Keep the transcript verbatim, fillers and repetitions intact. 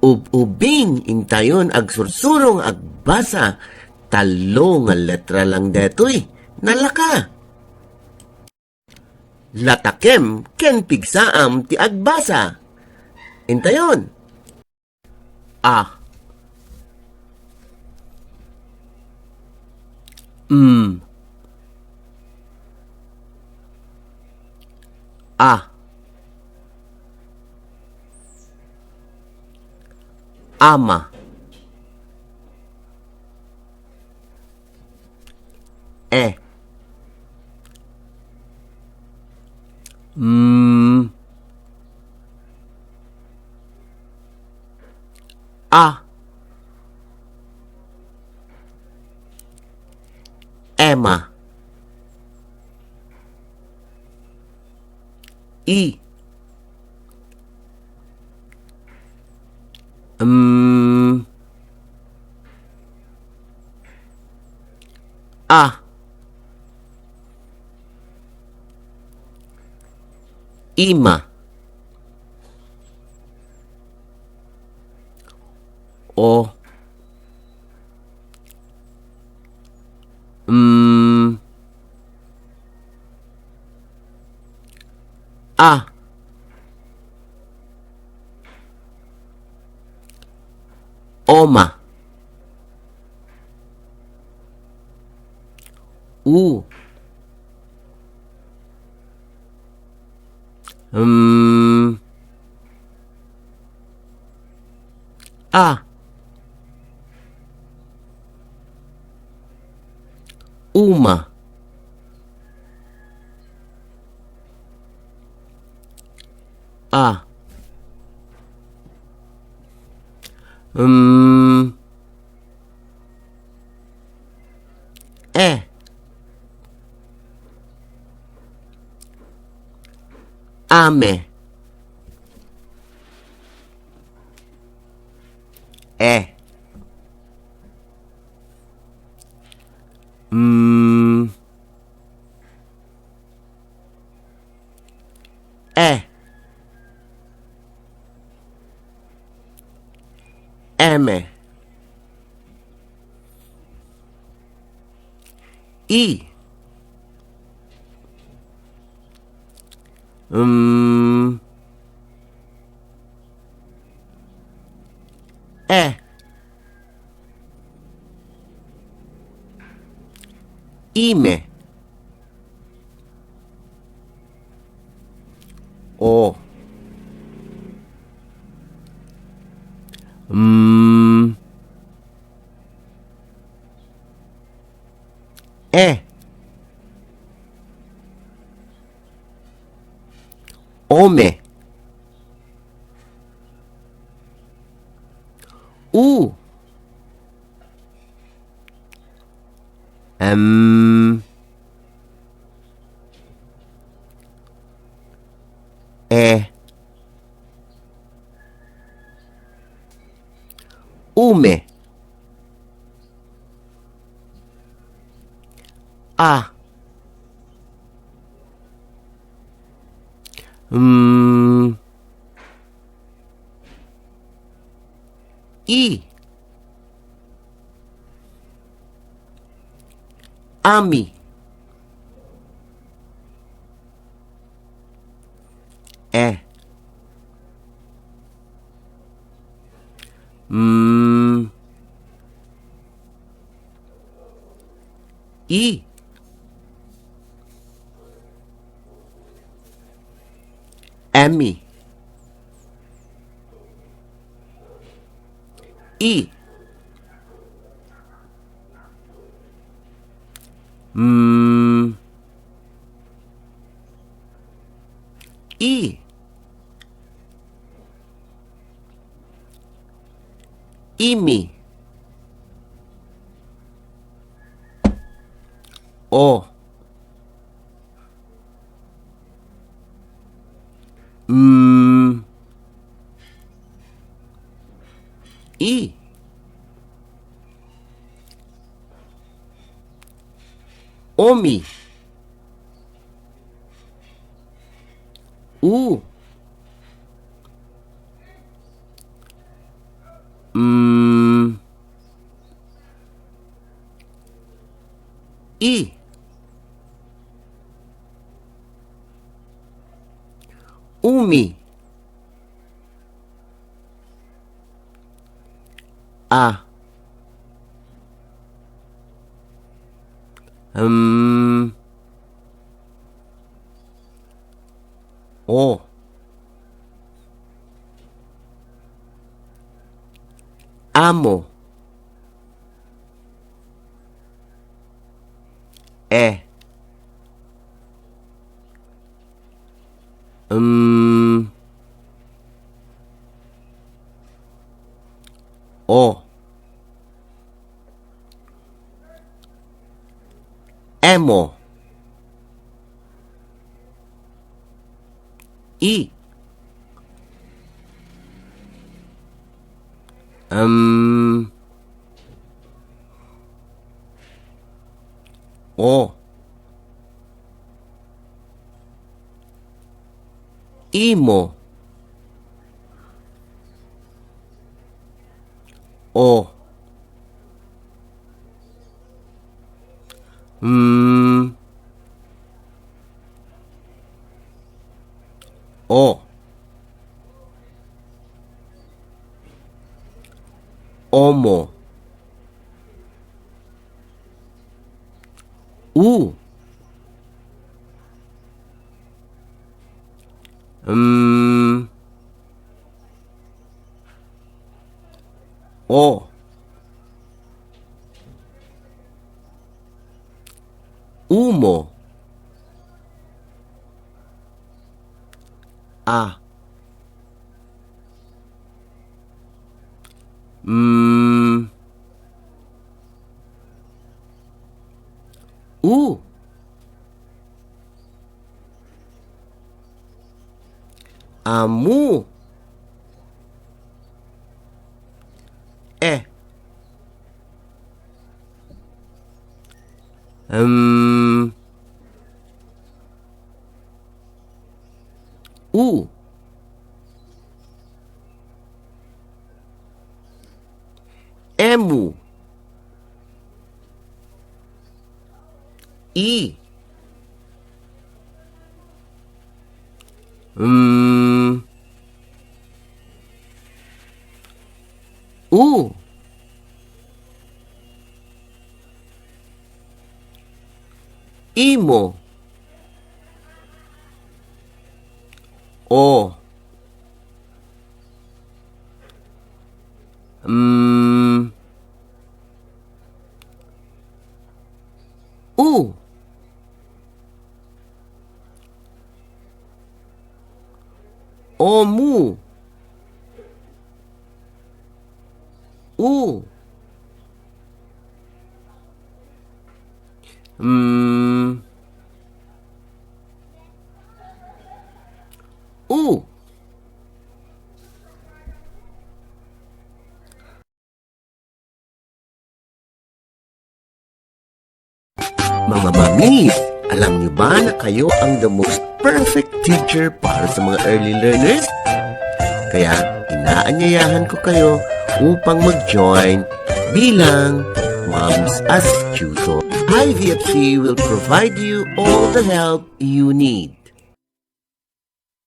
Ub-ubing, intayon agsursuro nga agbasa. Tallo nga letra lang detoy. Nalaka. Latakem ken pigsaam ti agbasa. Intayon. A. M. A. Ama. E. M. A. Ema. I. M. A. Ima. O. M. A. Oma. U. M. A. Uma. A. M. E. Ame. E. M. E. Eme. I. M. E. Ime. O. M. E. Ome. U. M. E. Ume. A. M. I. Ami. E. M. I. Emmy. I. M. I. Imi. O. M. I. Omi. U. Mm. I. Umi. A. Um. O. Amo. E. Um. O. Emo. I. Um. O. Imo. O. Mm. O. Omo. U. Mm. O. Umo. A. Mm. U. Amu. E. Em. U. Emu. I. Mm. U. Imo. O. Mm. U. Omu. U. Mm. U. Mga mami, alam niyo ba na kayo ang the most perfect teacher para sa mga early learners? Kaya inaanyayahan ko kayo upang mag-join bilang Moms as Tutor. I V F C will provide you all the help you need.